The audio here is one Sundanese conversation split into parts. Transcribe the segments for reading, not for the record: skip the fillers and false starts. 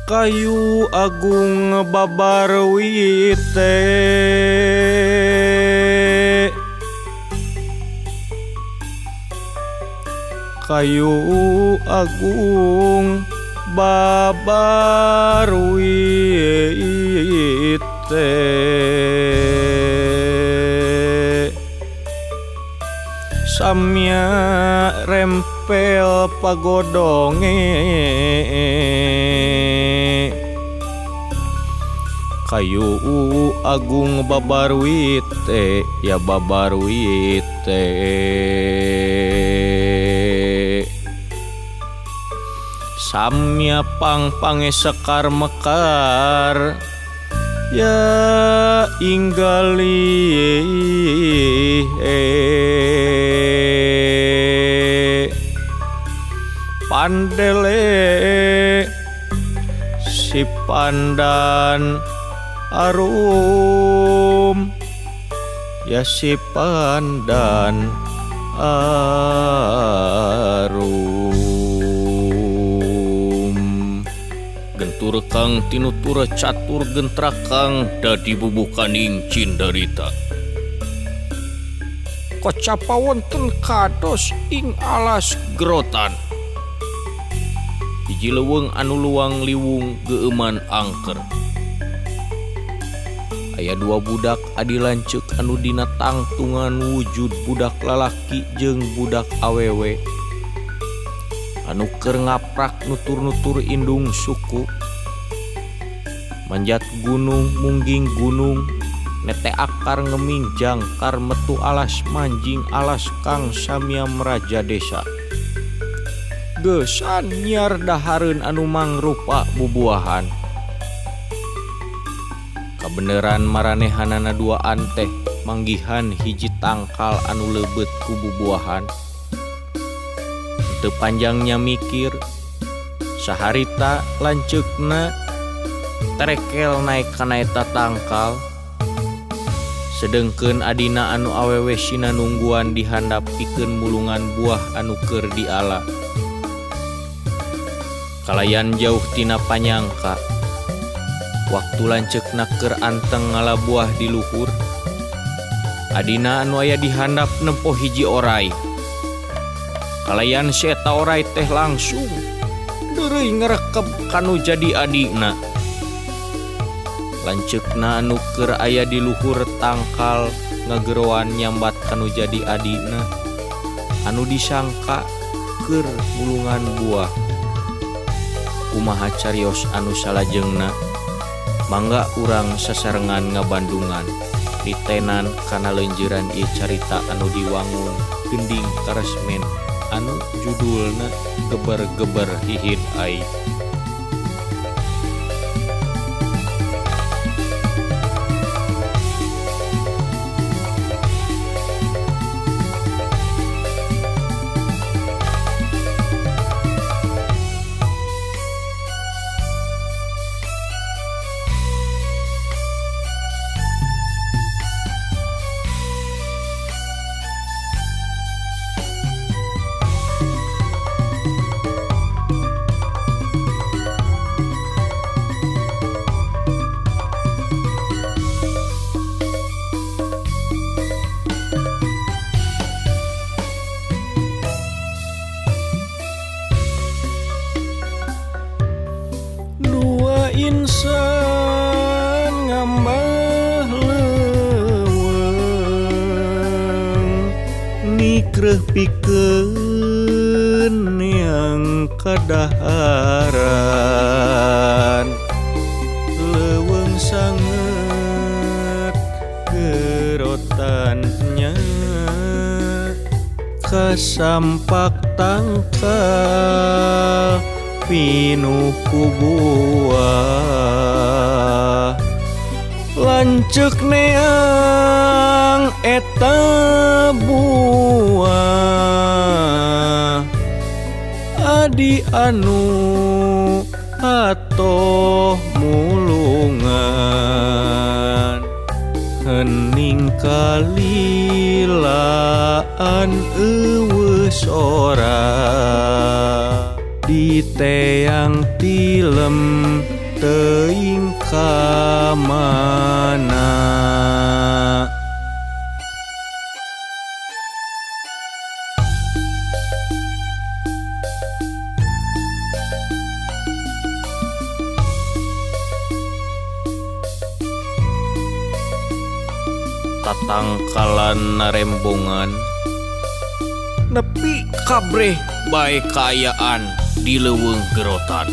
Kayu agung babarwite, kayu agung babarwite, samya rempel pagodonge, kayu agung babarwite ya babarwite, samya pang-pange sekar mekar ya inggali, pandele si pandan arum ya si pandan arum. Gentur kang tinutura catur gentrakang dadi bubukaning cindarita. Kocapa wonten kados ing alas grotan. Hiji leuweung anu luang liwung geueuman angker. Aya dua budak adi lanceuk anu dina tangtungan wujud budak lalaki jeung budak awewe. Anu keur ngaprak nutur-nutur indung suku. Manjat gunung mungging gunung, nete akar ngeming jangkar metu alas manjing alas kang samia meraja desa. Gesan nyiar dahareun anu mangrupa bubuahan. Kabeneran maranehanana duaan teh manggihan hiji tangkal anu leubet ku bubuahan. Teu panjangnya mikir, saharita lanceukna terekel naek kana eta tangkal. Sedengkeun adina anu awewe sina nungguan di handap pikeun mulungan buah anu keur diala. Kalayan jauh tina panyangka, waktu lanceukna keur anteng ngala buah di luhur, adina anu aya di handap nempo hiji orai. Kalayan si eta orai teh langsung deureuy ngerekeb kanu jadi adina. Lanceukna anu keur aya di luhur tangkal ngageroan nyambat kanu jadi adina anu disangka keur mulungan buah. Kumaha carios anu salajengna, mangga urang sasarengan ngabandungan ditenan kana leunjeuran ieu carita anu diwangun gending karesmen anu judulna Geber-geber Hihid Ai. Dua insan ngambah leuweung nikreuh pikeun neang kadaharan, leuweung sanget gerotannya kasampak tangkal pinuh ku buah. Lanceuk neang eta buah adi anu atoh mulungan, hening kalilaan eueuh sora. Di teang tilem Teuing ka mana. Tatangkalan narembongan nepi kabreh bae kaayaan di leuweung gerotan.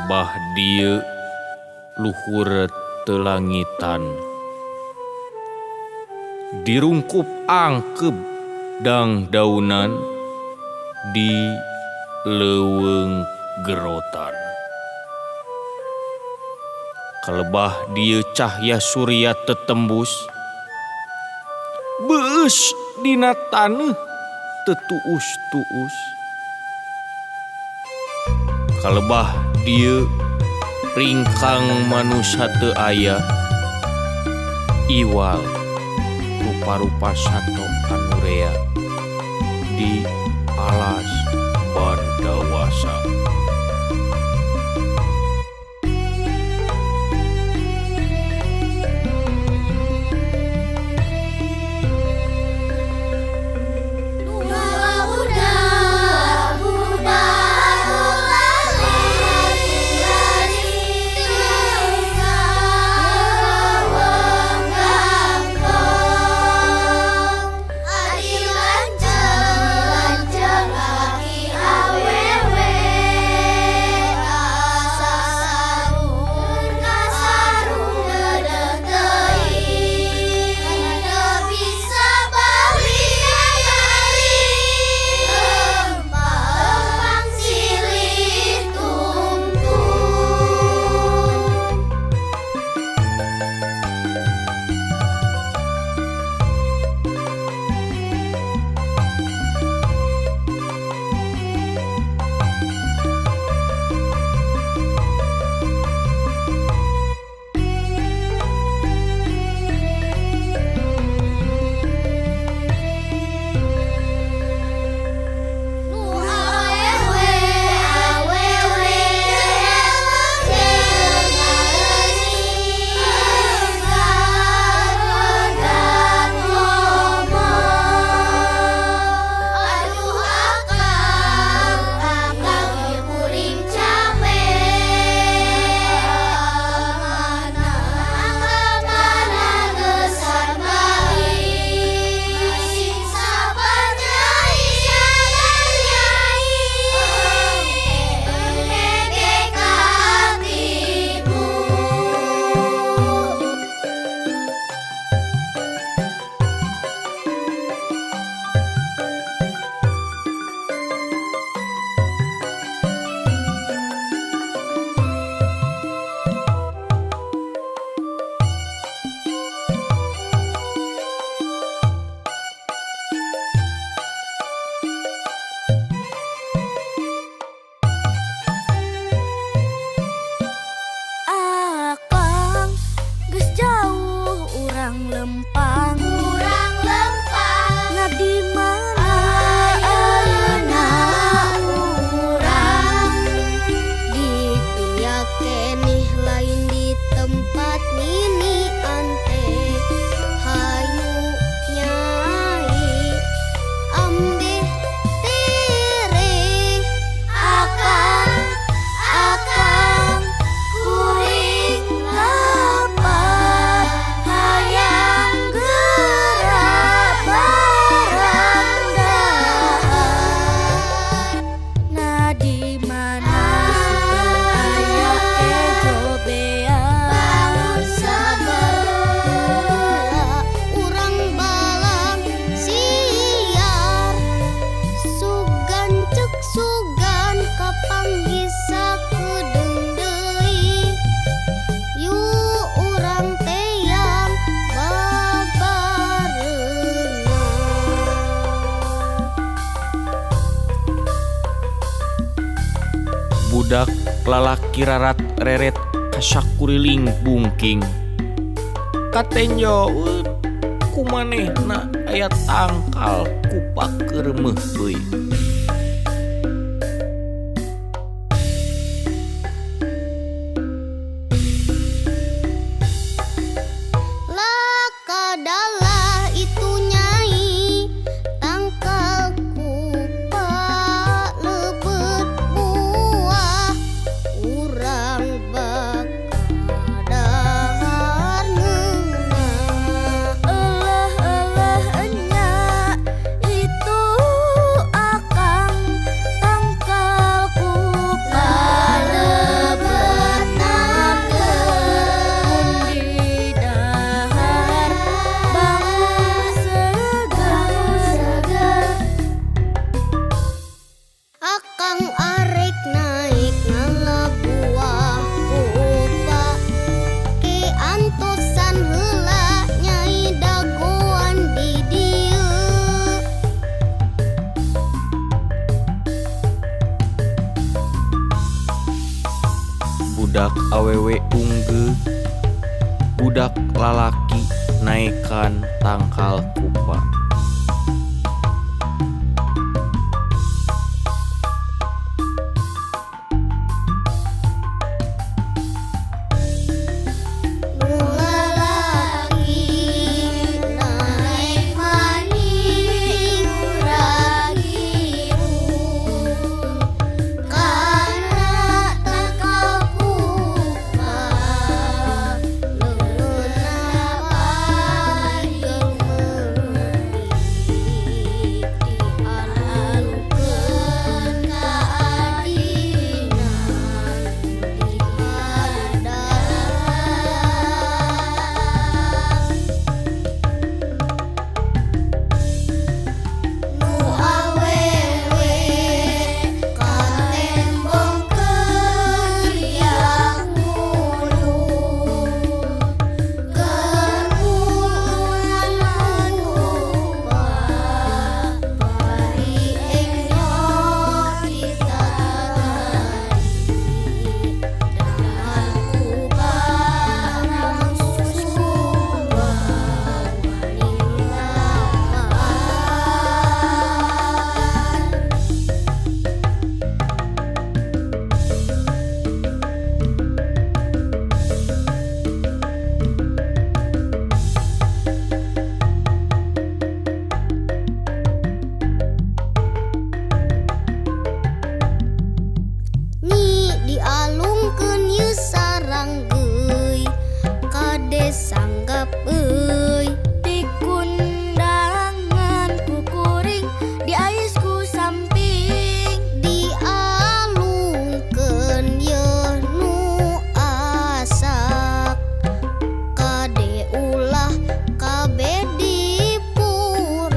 Bah dieu luhur telangitan dirungkup angkeb dang daunan di leuweung gerotan. Kalebah dieu cahya surya tetembus beus dina taneuh tetuus-tuus. Kalebah dieu ringkang manusa teu aya iwal rupa-rupa sato anu rea di alas Bandawasa. Lanjut. Budak lalaki rarat reret ka sakuriling bungking. Katenjoeun ku manehna aya tangkal kupa keur meuheuy. Lakadalah itu Nyai tangkal kupa lebet buah urang bakal dahar ngeunah. Eleh eleh enya itu akang tangkal kupa Lebet mun didahar bangun seger. Akang arek naik ngala buah kupa ke antosan heula Nyai dagoan di dieu. Budak awewe unggeug, budak lalaki naekan tangkal kupa. Nu lalaki naek maning ragiung kana tangkal kupa leungeunna panggil meutik dialukeun ka adina di Nu awewe katembongkeun riak mulut keur mulungan kupa bari engyot ti tadi dahar kupa langsung sumbang wani nglawan. Nyi dialungkeun ieu saranggeui kade sanggap euy. Dikundangan ku kuring diais ku samping. Dialungkeun yeuh nu asak kade ulah kabeh dipurak.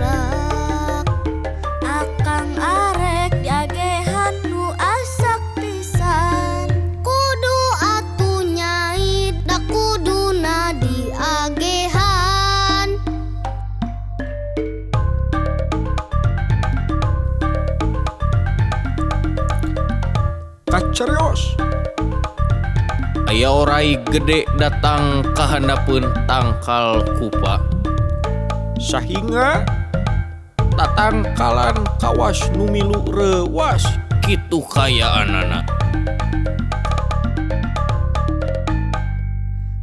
Akang arek diagehan nu asak pisan. Kudu atuh Nyai da kuduna diagehan. Kacarios. Aya orai gede datang ka handapeun tangkal kupa. Sahingga tatangkalan kawas nu milu reuwas kitu kayaanana.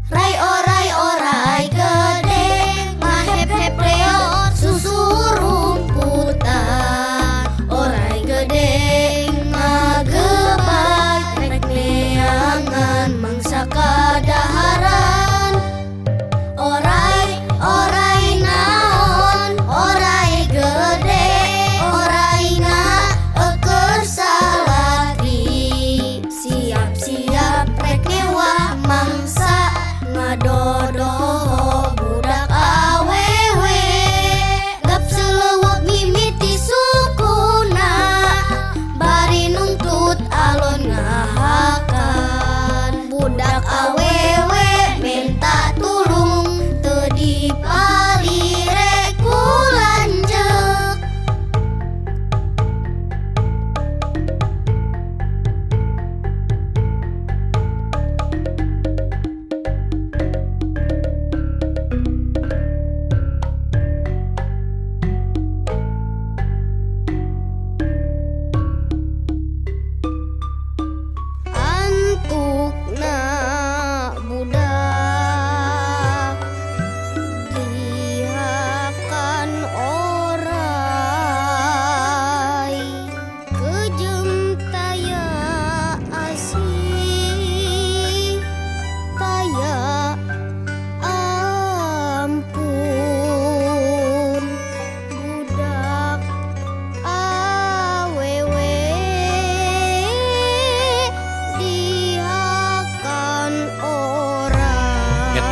Rai orai orai gede ngahep-hep reot susurumputan. Orai gede ngagebay rek neangan mangsa kadaharan. Orai orai naon orai gede oraina eukeur salaki.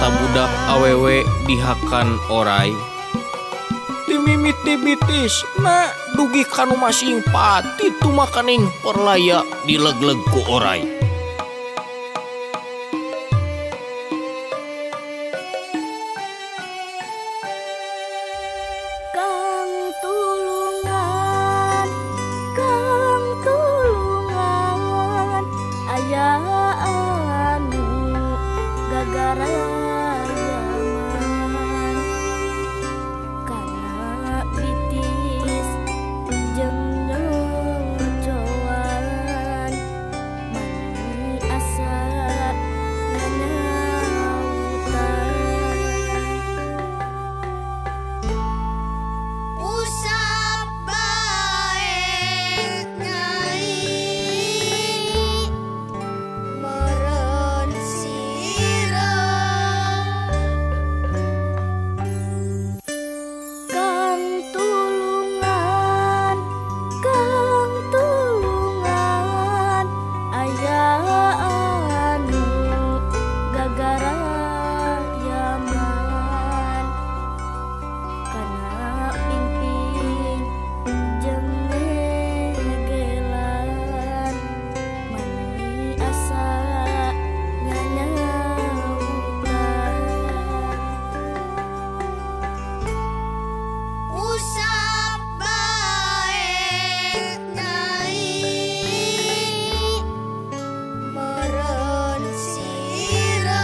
Eta budak awewe dihakan orai. Ti mimiti bitisna dugi ka nu masing pati tumakaning perlaya dilegleg ku orai. Kang tulungan, Kang tulungan, aya anu gagarayaman kana bitis jeung nyocoan mani asa nganyautan. Usap bae nyai meureun sirah. Kang tulungan, Kang tulungan, aya anu gagarayaman kana pingping jeung ngegelan mani asa nganyautan. Usap bae nyai meureun sirah.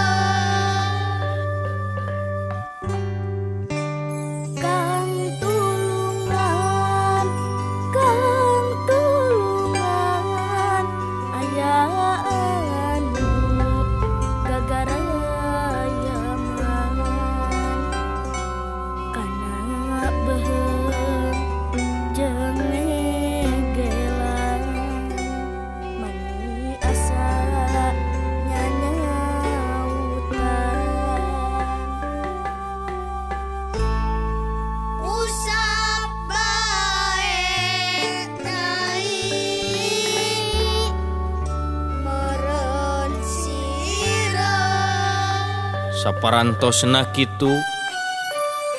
Kang tulungan, Kang tulungan, aya anu gagarayaman kana beuheung jeung ngegelan mani asa nyanyautan. Usap bae nyai meureun sirah. Saparantosna kitu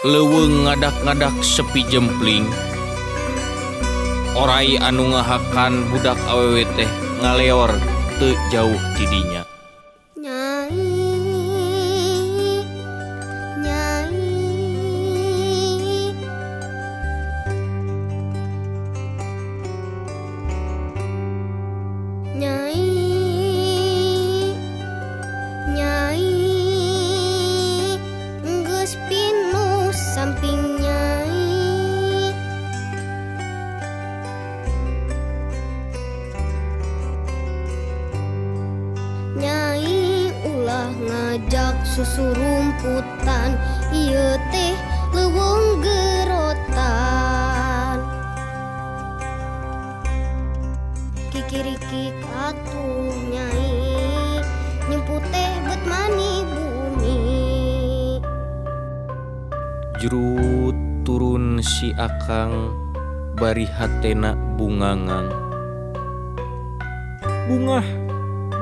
leuweung ngadak-ngadak sepi jempling. Orai anu ngahakan budak awewe teh ngaleor teu jauh ti dinya. Nyai, nyai, nyai, nyai, geus pinuh samping nyai. Nyai ulah ngajak susurumputan, ieu teh leuweung gerotan. Kikirikik atuh nyai, nyumput teh bet mani bumi. Jrut turun si akang bari hatena bungangang. Bungah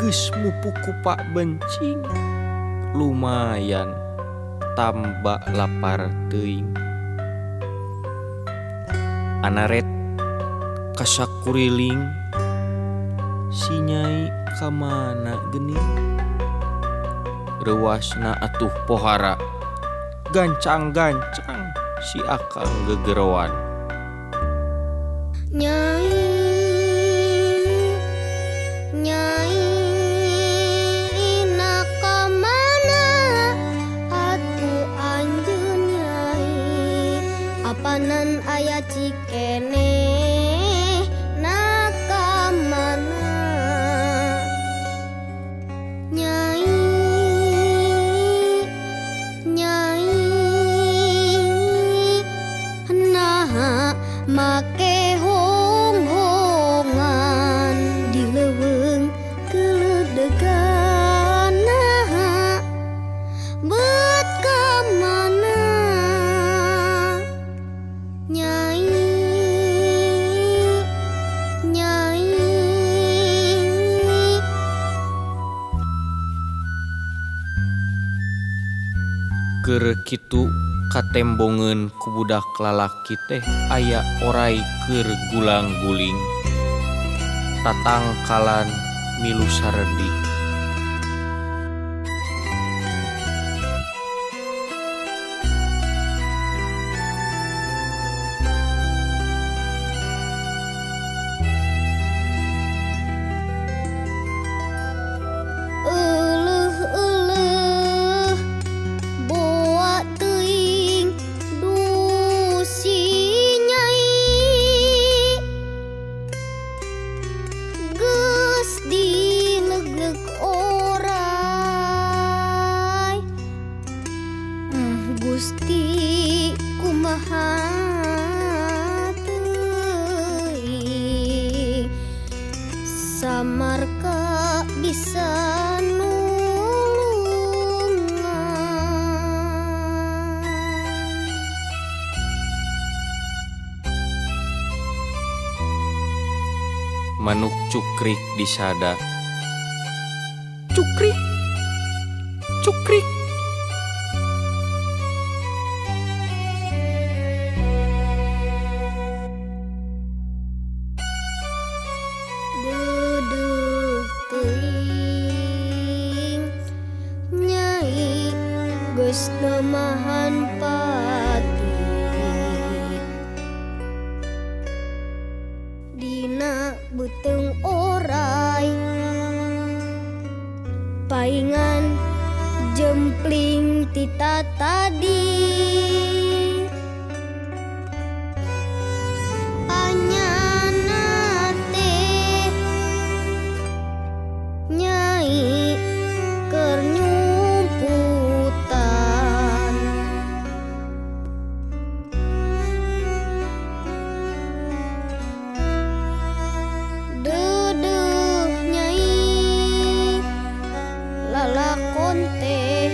geus mupuk ku Pak Bencing. Lumayan tamba lapar teuing. Anaret kasakuriling si nyai ka mana geuning. Reuasna atuh pohara gancang-gancang si akang gegeroan. Nyai, nyai, na ka mana atuh anjeun nyai? Apanan aya cikeneh na ka mana? Nyai, nyai, naha make honghong. Keur kitu katembongeun ku budak lalaki teh aya orai keur gulang-guling. Tatangkalan milu saredih. Euleuh-euleuh boa teuing dusi Nyai geus dilegleg orai. Gusti kumaha teuing samarka bisa nulungan. Manuk cukrik disada. Cukrik, cukrik. Deudeuh teuing Nyai geus nemahan pati dina beuteung orai paingan jempling tita tadi. Anyana teh Nyai keur nyumputan. Deudeuh Nyai lalakon teh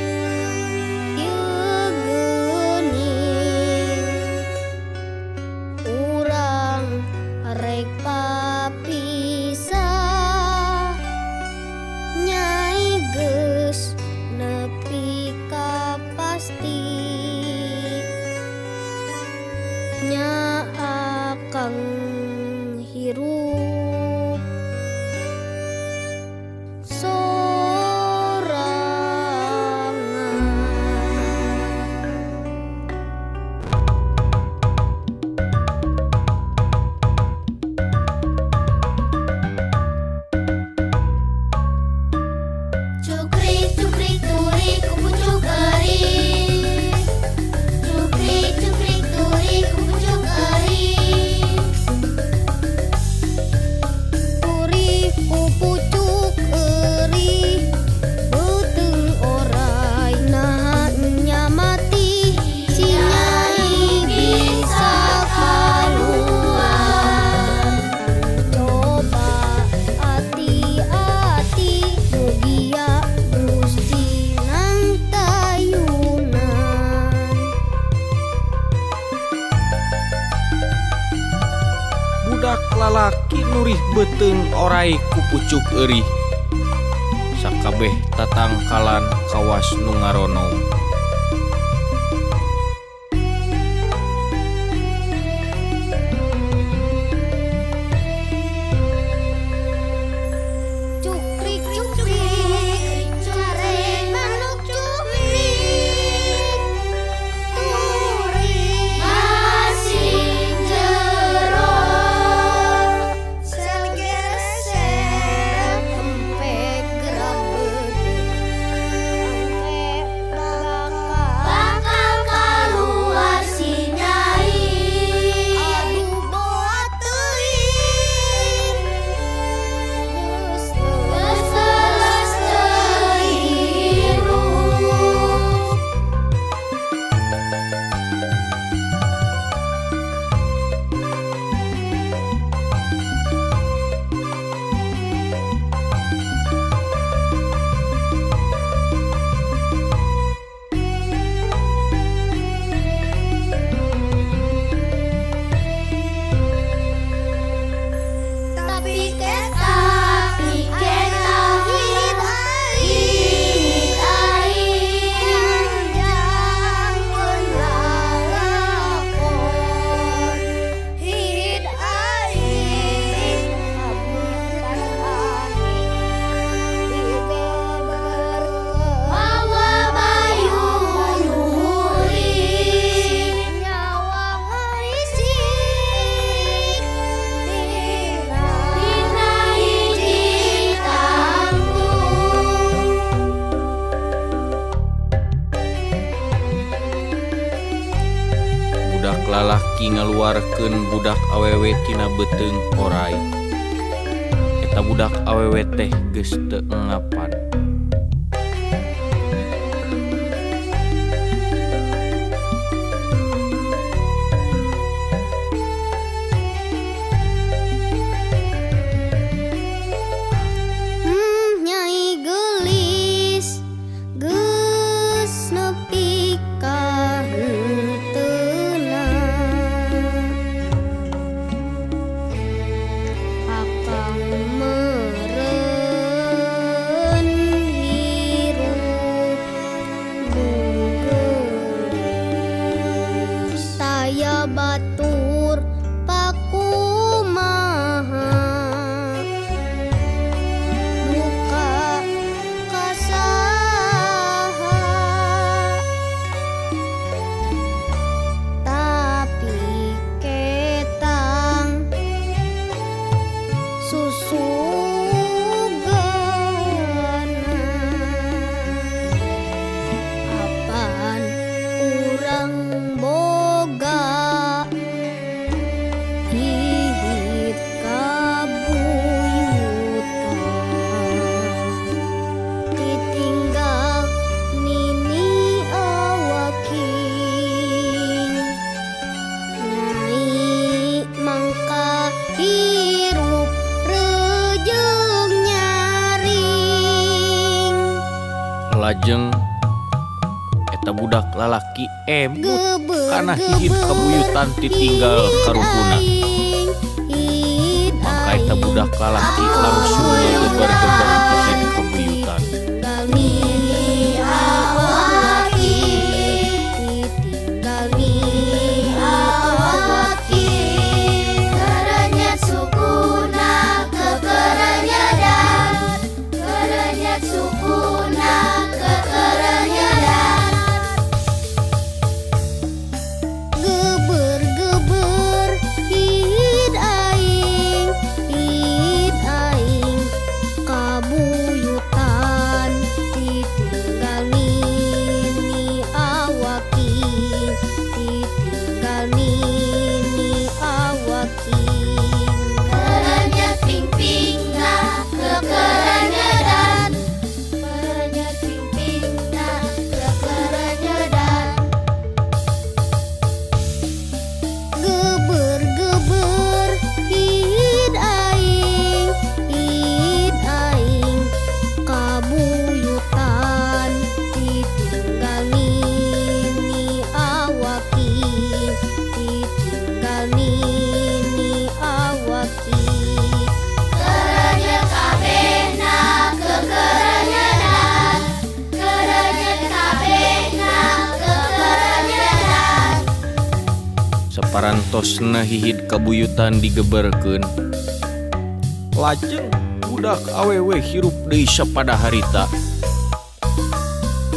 ieu geuning urang rek papisah. Nyai geus nepi ka pasti nya akang hirup sorangan. Cukrik cukrik turi ku pucuk eri. Cukrik cukrik turi ku pucuk eri. Turi ku pucuk eri beuteung orai naha nya mati si Nyai bisa kaluar. Coba hati-hati mugia Gusti nang tayunan. Budak lalaki nurih beuteung orai ku pucuk eurih. Sakabeh tatangkalan kawas nu ngarono. Cukrik cukrik carek manuk cukrik turi Masing jero sel gersel empek gerabet empek lalaki ngaluarkeun budak awewe tina beuteung oray. Eta budak awewe teh geus teu engapan. Nyai geulis geus nepi ka henteuna. Akang meureun hirup nu geulis. Taya batur pakumaha duka ka saha, tapi ketang susugana. Apan urang boga hihid kabuyutan, ditinggal nini awaking. Nyai mangka hirup reujeung nyaring. Lajeng eta budak lalaki emut kana hihid kabuyutan titinggal karuhuna. Mangka eta budak lalaki langsung ngageber-geber hihid kabuyutan. Nini awaking, ditinggal nini awaking. Kerenyet sukuna kekerenyedan, kerenyet sukuna kekerenyedan. Geber-geber hihid aing, hihid aing kabuyutan, ditinggal nini awaking, ditinggal nini awaking. Kerenyet pingpingna kekerenyedan, kerenyet pingpingna kekerenyedan. Geber-geber hihid aing, hihid aing kabuyutan, ditinggal nini awaking, ditinggal nini awaking. Kerenyet kabehna kekerenyedan, kerenyet kabehna kekerenyedan. Saparantosna hihid kabuyutan digeberkeun. Lajeng budak awewe hirup deui sapada harita.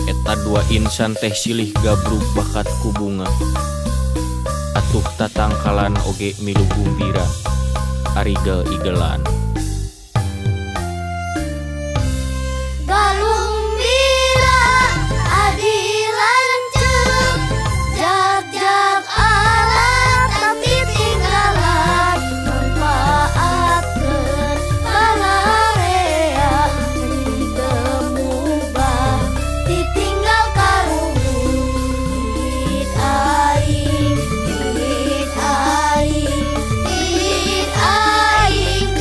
Eta dua insan teh silih gabrug bakat ku bunga. Atuh tatangkalan oge milu gumbira arigel-igelan. Galumbira adi lanceuk, jag-jag alat tapi tinggalan, manfaatkeun balarea teu mubah ditinggal karuhun. Hihid aing, hihid aing, hihid aing.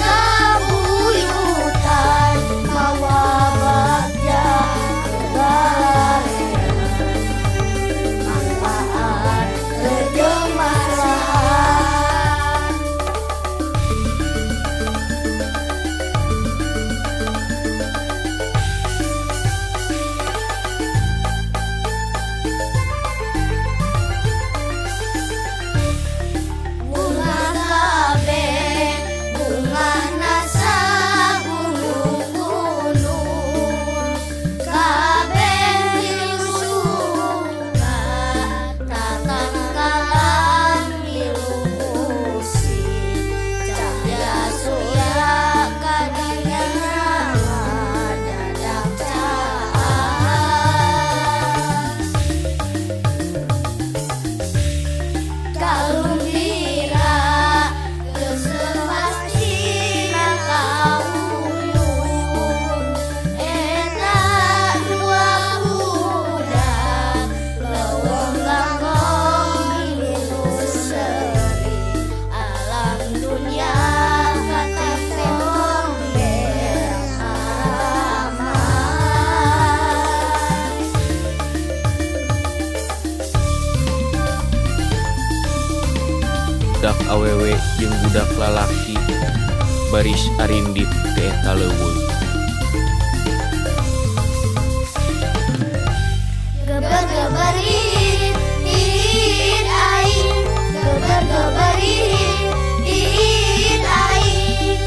awewe jeung budak lalaki baris arindit ti eta leuweung. Geber-geber hihid, hihid aing. Geber-geber hihid, hihid aing.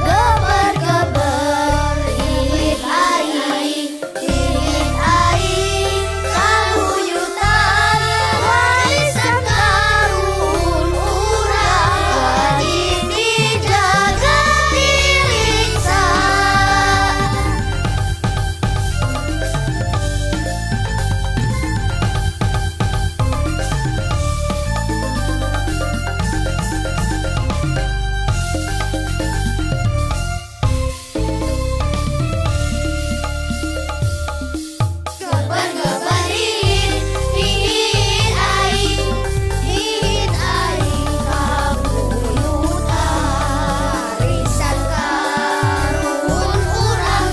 Geber-geber hihid aing, hihid aing. Kabuyutan warisan karuhun urang, wajib dijaga diriksa. Geber-geber hihid, hihid aing, hihid aing. Kabuyutan warisan karuhun urang,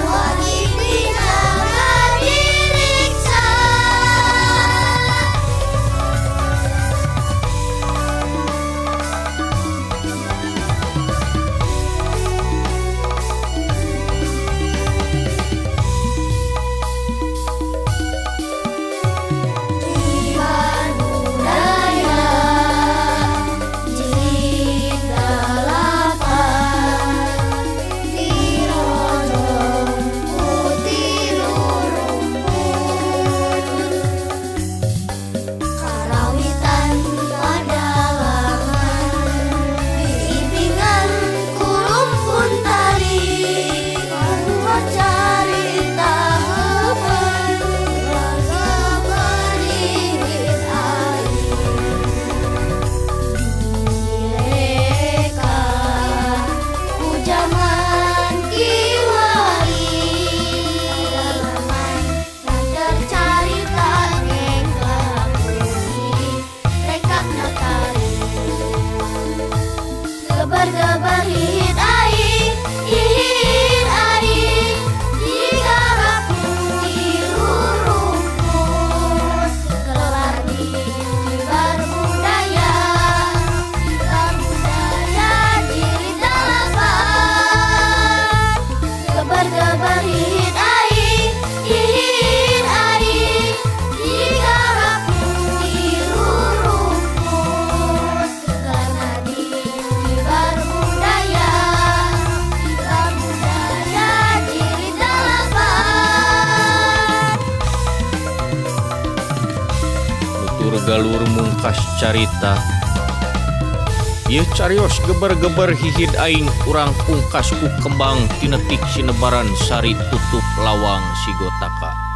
wajib dijaga diriksa. Kibar Budaya Jilid 8 Dirojong ku tilu rumpun. Karawitan padalangan diimbingan ku rumpun tari, karuhun carita heubeul. Geber hihid aing direka ku jaman kiwari. Dalaman tercarita engklak bunyi rekakna tari. Geber-geber hihid aing, hihid aing. Digarap ku tilu rumpun. Gelar di Kibar Budaya, Kibar Budaya Jilid 8. Geber-geber hihid aing, hihid aing. Digarap ku tilu rumpun. Gelar di Kibar Budaya, Kibar Budaya Jilid 8. Nutur galur mungkas carita. Ieu carios geber-geber hihid aing urang pungkas ku kembang tinetik sinebaran sari tutup lawang sigotaka.